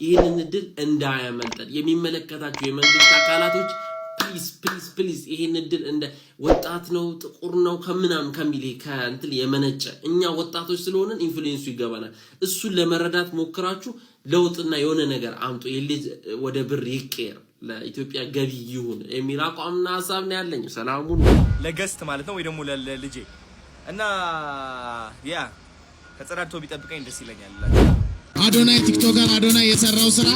ይህንን እድል እንዳያመልጠን የሚመለከታቸው የመንግስት አካላቶች please, please, please፣ ይሄን እድል እንደ ወጣት ነው፣ ጥቁር ነው ከምናምን ከሚል ከእንትን የመነጨ፣ እኛ ወጣቶች ስለሆንን influence ኡ ይገባናል። እሱን ለመረዳት ሞክራችሁ ለውጥና የሆነ ነገር አምጡ። ይህ ልጅ ወደ ብር ይቀየር፣ ለኢትዮጵያ ገቢ ይሁን የሚል አቋምና ሀሳብ ነው ያለኝ። ሰላሙን ለ guest ማለት ነው ወይ ደግሞ ለልጄ እና yeah፣ ተጸዳድቶ ቢጠብቀኝ ደስ ይለኛል። አዶናይ፣ TikToker አዶናይ የሰራው ስራ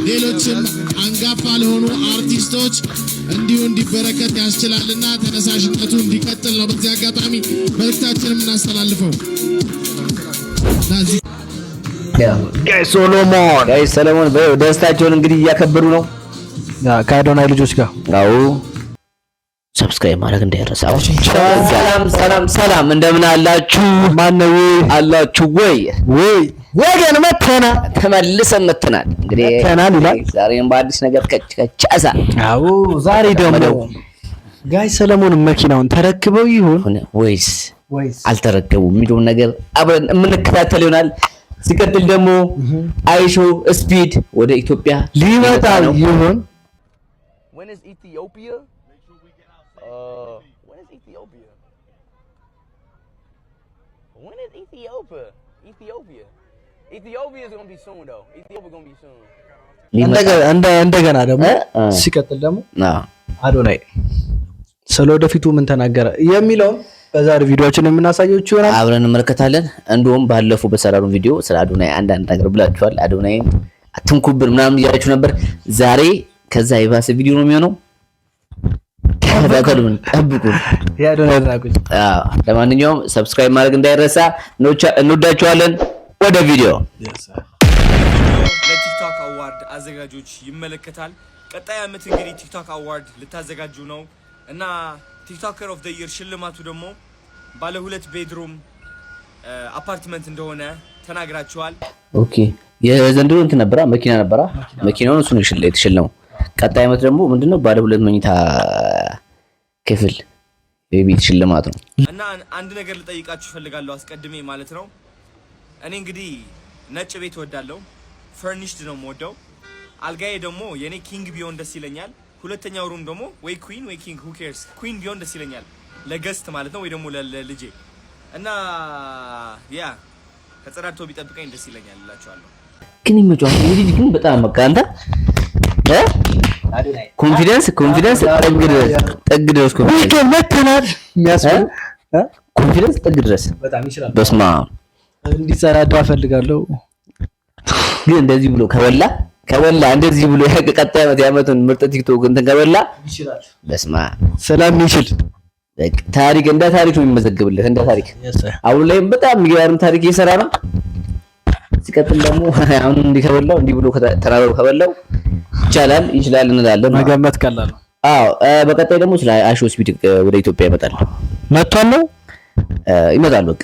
ሌሎችም አንጋፋ ለሆኑ አርቲስቶች እንዲሁ እንዲበረከት ያስችላልና ተነሳሽነቱ እንዲቀጥል ነው በዚህ አጋጣሚ መልእክታችንን የምናስተላልፈው። እና እዚህ ጋይ ሶሎሞን፣ ጋይ ሰለሞን ደስታቸውን እንግዲህ እያከበሩ ነው። ከአዶናይ ልጆች ጋር። አዎ፣ subscribe ማድረግ እንዳይረሳ። ሰላም ሰላም ሰላም፣ እንደምን አላችሁ? ማነው? አላችሁ ወይ? ወይ ወገን፣ መተናል። ተመልሰን መተናል። እንግዲህ መተናል ይላል። ዛሬም በአዲስ ነገር ከች ከች አሳ። አዎ፣ ዛሬ ደግሞ ጋይ ሰለሞን መኪናውን ተረክበው ይሁን ሆነ ወይስ ወይስ አልተረከቡም የሚለውን ነገር አብረን የምንከታተል ይሆናል። ሲቀጥል ደግሞ አይሾ ስፒድ ወደ ኢትዮጵያ ሊመጣ ነው። ይሁን? When is Ethiopia? When is Ethiopia? When is Ethiopia? Ethiopia. Ethiopia is gonna be soon though. Ethiopia gonna be soon. ሊመጣ እንደገና ደግሞ እ? ሲቀጥል ደግሞ አዎ። አዶናይ ስለ ወደፊቱ ምን ተናገረ የሚለውን በዛሬ ቪዲዮአችን የምናሳያችሁ ይሆናል። አብረን እንመለከታለን። እንዲሁም ባለፈው በሰራነው ቪዲዮ ስለ አዶናይ አንዳንድ ነገር ብላችኋል። አዶናይ አትንኩብን ምናምን እያላችሁ ነበር። ዛሬ ከዛ የባሰ ቪዲዮ ነው የሚሆነው። ተከታተሉን፣ ጠብቁን። የአዶናይ አድናቆች። አዎ፣ ለማንኛውም subscribe ማድረግ እንዳይረሳ። እንወዳችኋለን። ወደ ቪዲዮ። ለ TikTok Award አዘጋጆች ይመለከታል። ቀጣይ ዓመት እንግዲህ TikTok Award ልታዘጋጁ ነው እና TikToker of the Year ሽልማቱ ደግሞ ባለ ሁለት bedroom apartment እንደሆነ ተናግራችኋል። Okay፣ የዘንድሮ እንትን ነበራ፣ መኪና ነበራ። መኪናውን እሱ ነው የተሸለመው። ቀጣይ ዓመት ደግሞ ምንድነው? ባለ ሁለት መኝታ ክፍል የቤት ሽልማት ነው። እና አንድ ነገር ልጠይቃችሁ እፈልጋለሁ አስቀድሜ ማለት ነው። እኔ እንግዲህ ነጭ ቤት እወዳለሁ፣ furnished ነው የምወደው። አልጋዬ ደግሞ የኔ king ቢሆን ደስ ይለኛል። ሁለተኛው room ደግሞ ወይ queen ወይ king፣ who cares፣ queen ቢሆን ደስ ይለኛል፣ ለ guest ማለት ነው ወይ ደግሞ ለልጄ እና yeah፣ ተጸዳድቶ ቢጠብቀኝ ደስ ይለኛል እላቸዋለሁ። ግን ይመጫው ይህ ልጅ ግን በጣም በቃ አንተ እ confidence confidence ጥግ ድረስ፣ ጥግ ድረስ confidence። ወገን መተናል የሚያስብል እ? Confidence ጥግ ድረስ። በጣም ይችላል። በስመ አብ። እንዲጸዳዳ እፈልጋለሁ። ግን እንደዚህ ብሎ ከበላ ከበላ እንደዚህ ብሎ ቀጣይ ዓመት የዓመቱን ምርጥ ቲክቶክ እንትን ከበላ ይችላል። በስመ አብ። ስለሚችል። በቃ ታሪክ፣ እንደ ታሪክ ነው የሚመዘግብለት፣ እንደ ታሪክ። አሁን ላይም በጣም የሚገርም ታሪክ እየሰራ ነው። ሲቀጥል ደግሞ አሁን እንዲህ ከበላው፣ እንዲህ ብሎ ተናግሮ ከበላው ይቻላል፣ ይችላል እንላለን። መገመት ቀላል ነው። አዎ፣ በቀጣይ ደግሞ ስለ አይሾ ስፒድ ወደ ኢትዮጵያ ይመጣል። መጥቷል ነው። ይመጣል፣ በቃ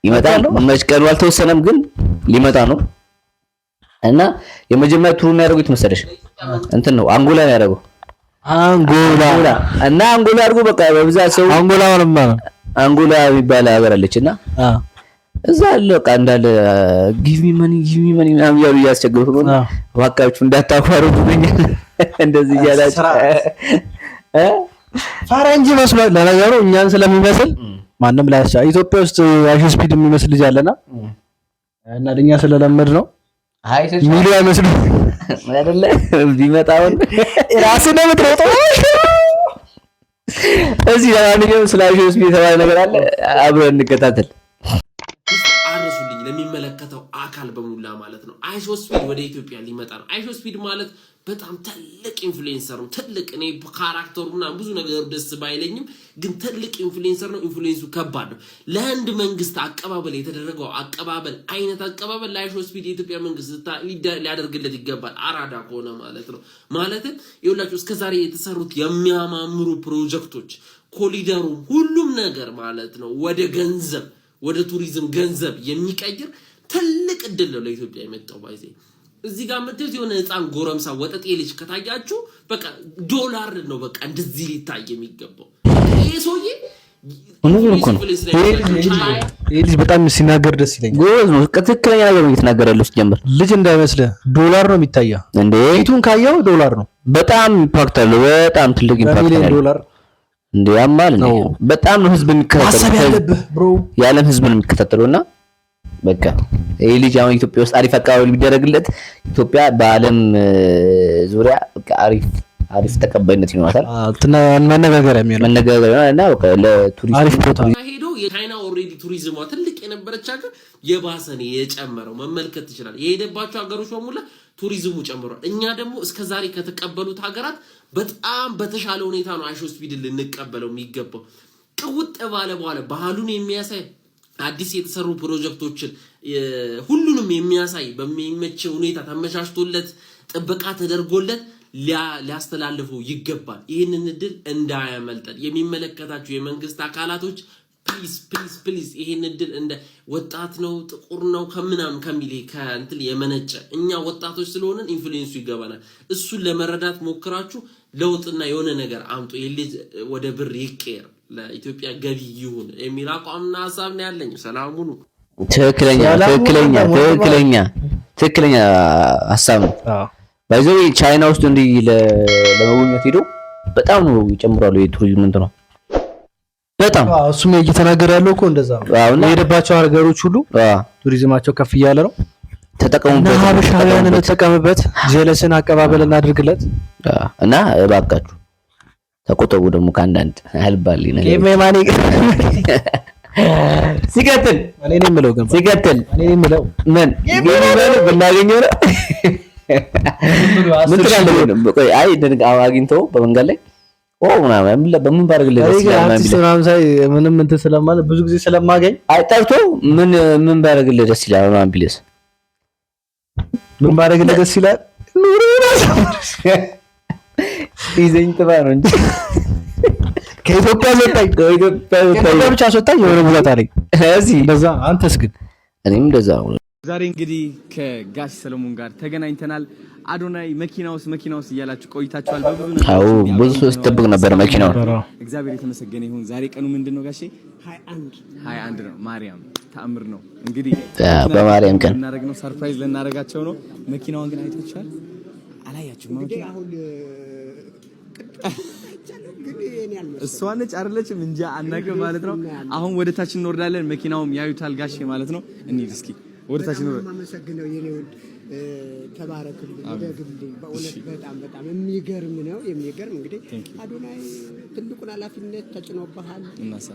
ይመጣል። መች ቀኑ አልተወሰነም፣ ግን ሊመጣ ነው። እና የመጀመሪያ tour የሚያደርጉት መሰለሽ እንትን ነው፣ አንጎላ ነው ያደረገው። አንጎላ። አንጎላ። እና አንጎላ አድርጎ በቃ በብዛት ሰው አንጎላ ማለት ነው። አንጎላ የሚባል ሀገር አለች እና እዛ አለ በቃ እንዳለ "give me money, give me money" ምናምን እያሉ እያስቸገሩት ነው። እባካችሁ እንዳታኳርፉብኝ እንደዚህ እያላችሁ እ ፈረንጅ መስሏል። ለነገሩ እኛን ስለሚመስል ማንም ላይ ያስቻ ኢትዮጵያ ውስጥ አይሾ ስፒድ የሚመስል ልጅ አለና እና ለኛ ስለለመድ ነው ሚሉ አይመስሉም። አይደለ ቢመጣውን ራስህ ነው የምትሮጠው። እዚህ ለማንኛውም ስለ አይሾ ስፒድ የተባለ ነገር አለ፣ አብረን እንከታተል። አድርሱልኝ ለሚመለከተው አካል በሙላ ማለት ነው። አይሾ ስፒድ ወደ ኢትዮጵያ ሊመጣ ነው። አይሾ ስፒድ ማለት በጣም ትልቅ influencer ነው። ትልቅ፣ እኔ character ኡ ምናምን ብዙ ነገሩ ደስ ባይለኝም ግን ትልቅ influencer ነው። Influence ኡ ከባድ ነው። ለህንድ መንግስት አቀባበል የተደረገው አቀባበል አይነት አቀባበል ለአይሾ ስፒድ የኢትዮጵያ መንግስት ሊያደርግለት ይገባል። አራዳ ከሆነ ማለት ነው። ማለትም ይኸውላችሁ እስከዛሬ የተሰሩት የሚያማምሩ ፕሮጀክቶች፣ ኮሪደሩም፣ ሁሉም ነገር ማለት ነው ወደ ገንዘብ፣ ወደ ቱሪዝም ገንዘብ የሚቀይር ትልቅ እድል ነው ለኢትዮጵያ የመጣው። By the way እዚህ ጋር የምታዩት የሆነ ህፃን ጎረምሳ ወጠጤ ልጅ ከታያችሁ በቃ ዶላር ነው፣ በቃ እንደዚህ ሊታይ የሚገባው። ይሄ ሰውዬ እውነቱን እኮ ነው። ይሄ ልጅ በጣም ሲናገር ደስ ይለኛል። ጎበዝ ነው። ትክክለኛ ነገር ነው እየተናገረ ያለው። ሲጀምር ልጅ እንዳይመስልህ ዶላር ነው የሚታየው። እንዴ ፊቱን ካየው ዶላር ነው። በጣም impact አለው። በጣም ትልቅ impact በሚሊዮን አለው። ዶላር እንዴ ያማል እንዴ! በጣም ነው ህዝብ ማሰብ የሚከታተለው። ያለብህ bro። የዓለም ህዝብ ነው የሚከታተለው እና በቃ ይህ ልጅ አሁን ኢትዮጵያ ውስጥ አሪፍ አቀባበል ቢደረግለት ኢትዮጵያ በዓለም ዙሪያ በቃ አሪፍ አሪፍ ተቀባይነት ይኖራታል። እንትና መነጋገሪያ የሚሆነው መነጋገር ይሆናል እና በቃ ለቱሪስት አሪፍ ቦታ ሄዶ የቻይና already ቱሪዝሟ ትልቅ የነበረች ሀገር የባሰ ነው የጨመረው። መመልከት ትችላል። የሄደባቸው ሀገሮች በሙላ ቱሪዝሙ ጨምሯል። እኛ ደግሞ እስከዛሬ ከተቀበሉት ሀገራት በጣም በተሻለ ሁኔታ ነው አይሾ ስፒድን ልንቀበለው የሚገባው። ቅውጥ ባለ በኋላ ባህሉን የሚያሳይ አዲስ የተሰሩ ፕሮጀክቶችን ሁሉንም የሚያሳይ በሚመች ሁኔታ ተመቻችቶለት ጥበቃ ተደርጎለት ሊያስተላልፈው ይገባል። ይህንን እድል እንዳያመልጠን የሚመለከታቸው የመንግስት አካላቶች please, please, please ይህን እድል እንደ ወጣት ነው ጥቁር ነው ከምናምን ከሚል ከእንትን የመነጨ እኛ ወጣቶች ስለሆነን influence ኡ ይገባናል። እሱን ለመረዳት ሞክራችሁ ለውጥና የሆነ ነገር አምጡ። ይህ ልጅ ወደ ብር ይቀየር፣ ለኢትዮጵያ ገቢ ይሁን የሚል አቋምና ሀሳብ ነው ያለኝ። ሰላም ሁኑ። ትክክለኛ ሰላም ትክክለኛ ሁኑ። ትክክለኛ ትክክለኛ ሀሳብ ነው። By the way ቻይና ውስጥ እንዲህ ለመጎብኘት ሄዶ በጣም ነው ይጨምራሉ የቱሪዝም እንትን ነው በጣም። እሱም እየተናገረ ያለው እኮ እንደዛ ነው። አዎ፣ እና የሄደባቸው ሀገሮች ሁሉ ቱሪዝማቸው ከፍ እያለ ነው። ተጠቀሙበት፣ እና ሀበሻውያን ተጠቀሙበት። እንጠቀምበት። ጀለስን አቀባበል እናድርግለት። አዎ፣ እና እባካችሁ ተቆጠቡ ደግሞ ከአንዳንድ አልባሌ ነገር። ማኔ ሲቀጥል እኔ ነኝ የምለው ግን ሲቀጥል እኔ ነኝ የምለው ምን ብናገኘው ነው? ምን ትላለህ? ቆይ አይ አግኝተው በመንገድ ላይ ኦ ምናምን በምን ባደርግልህ ደስ እኔ ግን ይላል ምናምን አርቲስት ቢልህ? ምናምን ሳይ ምንም እንትን ስለማለ ብዙ ጊዜ ስለማገኝ አይ ጠርቶ ምን ምን ባደርግልህ ደስ ይላል ምናምን ቢልስ? ምን ባደርግልህ ደስ ይላል? ይዘኝ ጥፋ ነው እንጂ ከኢትዮጵያ አስወጣኝ፣ ከኢትዮጵያ ከኢትዮጵያ ብቻ አስወጣኝ የሆነ ቦታ አለኝ። እዚህ እንደዛ አንተስ ግን? እኔም እንደዛ ነው። ዛሬ እንግዲህ ከጋሽ ሰለሞን ጋር ተገናኝተናል። አዶናይ መኪና ውስጥ መኪና ውስጥ እያላችሁ ቆይታችኋል። በብዙ ነገሮች አዎ እንግዲህ ብዙ ሰው ሲጠብቅ ነበር መኪናውን። እግዚአብሔር የተመሰገነ ይሁን። ዛሬ ቀኑ ምንድን ነው ጋሼ? 21 ነው። ማርያም ተአምር ነው። እንግዲህ በማርያም ቀን ልናደርግ ነው፣ surprise ልናደርጋቸው ነው። መኪናዋን ግን አይታችኋል? አላያችሁም? መኪና እሷ ነች አይደለችም? እንጃ አናውቅም ማለት ነው። አሁን ወደ ታች እንወርዳለን። መኪናውም ያዩታል ጋሼ ማለት ነው። እንሂድ እስኪ ወደ ታች እንወርድ። አመሰግነው የኔ ውድ፣ ተባረክልኝ፣ እደግልኝ። በእውነት በጣም በጣም የሚገርም ነው የሚገርም። እንግዲህ አዶናይ ትልቁን ኃላፊነት ተጭኖብሃል። እናሳ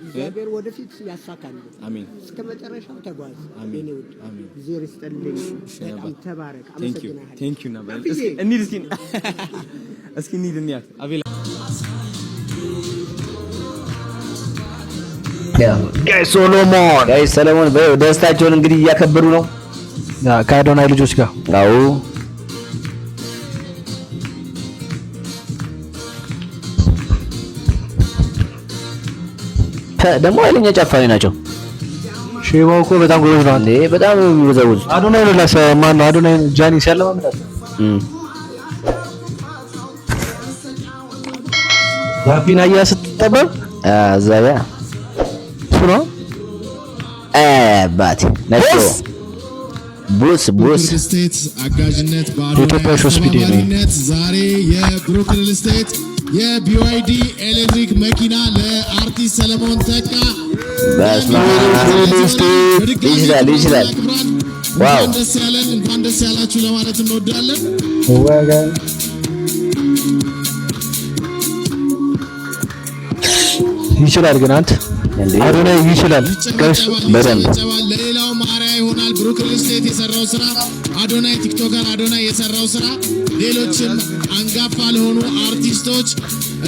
እግዚአብሔር ወደፊት ያሳካል። አሜን። እስከ መጨረሻው ተጓዝ አሜን። የኔ ውድ፣ አሜን። እግዚአብሔር ይስጥልኝ። በጣም ተባረክ። Thank you. አመሰግናለሁ። Thank you ነበር። እስኪ እንሂድ፣ እስኪ እስኪ እንሂድ እንያት አቤላ። ጋይ ሶሎሞን። ጋይ ሰለሞን ደስታቸውን እንግዲህ እያከበሩ ነው። ከአዶናይ ልጆች ጋር። አዎ። ደግሞ ኃይለኛ ጨፋሪ ናቸው። ሼባው እኮ በጣም ጎበዝ ነው። እንዴ በጣም ነው የሚወዛወዙት። አዶናይ ነው ላሰ ማን ነው አዶናይ ጃኒ ሲያለማምዳት ጋቢና እያ ስትጠበብ እዛ ጋ እሱ ነው። አባቴ ነጭ ቡስ ቡስ። ሪል ስቴት አጋዥነት የኢትዮጵያ በአዶናይ ሾው ስፒድ ነው። አስተባባሪነት ዛሬ የብሩክ ሪል ስቴት የ BYD ኤሌክትሪክ መኪና ለአርቲስት ሰለሞን ተካ በስመ አብ። ይችላል ይችላል። Wow። እንኳን ደስ ያለን፣ እንኳን ደስ ያላችሁ ለማለት እንወዳለን። ወገን። ይችላል ግን አንተ እንዴ አዶናይ ይችላል። ጋሽ ይጨበጨባል፣ በደንብ። ይጨበጨባል። ለሌላው ማርያ ይሆናል። ብሩክ ሪል ስቴት የሰራው ስራ አዶናይ TikToker አዶናይ የሰራው ስራ ሌሎችም አንጋፋ ለሆኑ አርቲስቶች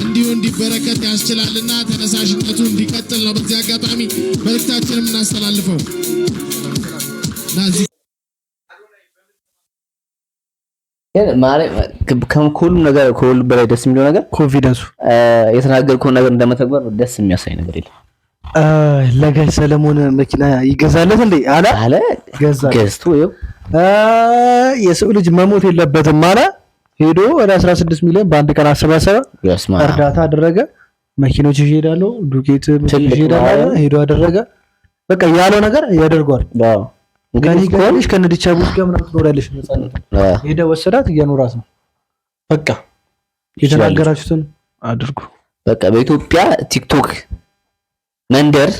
እንዲሁ እንዲበረከት ያስችላልና ተነሳሽነቱ እንዲቀጥል ነው በዚህ አጋጣሚ መልእክታችንን የምናስተላልፈው እና እዚህ ግን ማርያም ከሁሉም ነገር ከሁሉም በላይ ደስ የሚለው ነገር Confidence ኡ። የተናገርከውን ነገር እንደመተግበር ደስ የሚያሳይ ነገር የለም። ለጋሽ ሰለሞን መኪና ይገዛለት እንዴ አለ። አለ። ገዛ። ገዝቶ ይኸው። የሰው ልጅ መሞት የለበትም አለ። ሄዶ ወደ 16 ሚሊዮን በአንድ ቀን አሰባሰበ፣ በስመ አብ። እርዳታ አደረገ። መኪኖች ይዤ እሄዳለሁ፣ ዱቄት ይዤ ትልቅ እሄዳለሁ። ነው። ሄዶ አደረገ። በቃ ያለው ነገር ያደርገዋል። እንግዲህ ከኔ ጋር ያለሽ ከነዲቻ ቡሽ ጋር ምናምን ትኖሪያለሽ ነፃነት። ሄደ ወሰዳት፣ እያኖራት ነው። በቃ የተናገራችሁትን አድርጉ። በቃ በኢትዮጵያ ቲክቶክ መንደር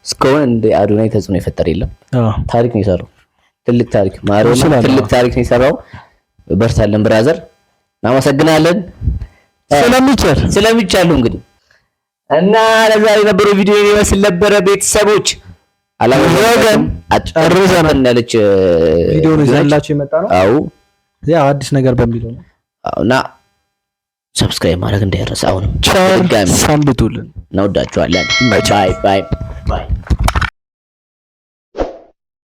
እስካሁን እንደ አዶናይ ተጽዕኖ የፈጠረ የለም። ታሪክ ነው የሰራው። ትልቅ ታሪክ ማርያም፣ ይችላል። ትልቅ ታሪክ ነው የሰራው። በርታለን brother፣ እናመሰግናለን። ስለሚቻል ስለሚቻል ነው እንግዲህ። እና ለዛሬ የነበረው ቪዲዮ ይሄን ይመስል ነበረ። ቤተሰቦች አላወቅም ጨርሰናል። ያለች ቪዲዮ ነው ይዘንላችሁ የመጣ ነው። አዎ። ያው አዲስ ነገር በሚለው ነው። እና subscribe ማድረግ እንዳይረሳ። አሁንም ቸር ድጋሚ ሰንብቱልን። እናወዳችኋለን። Bye bye bye።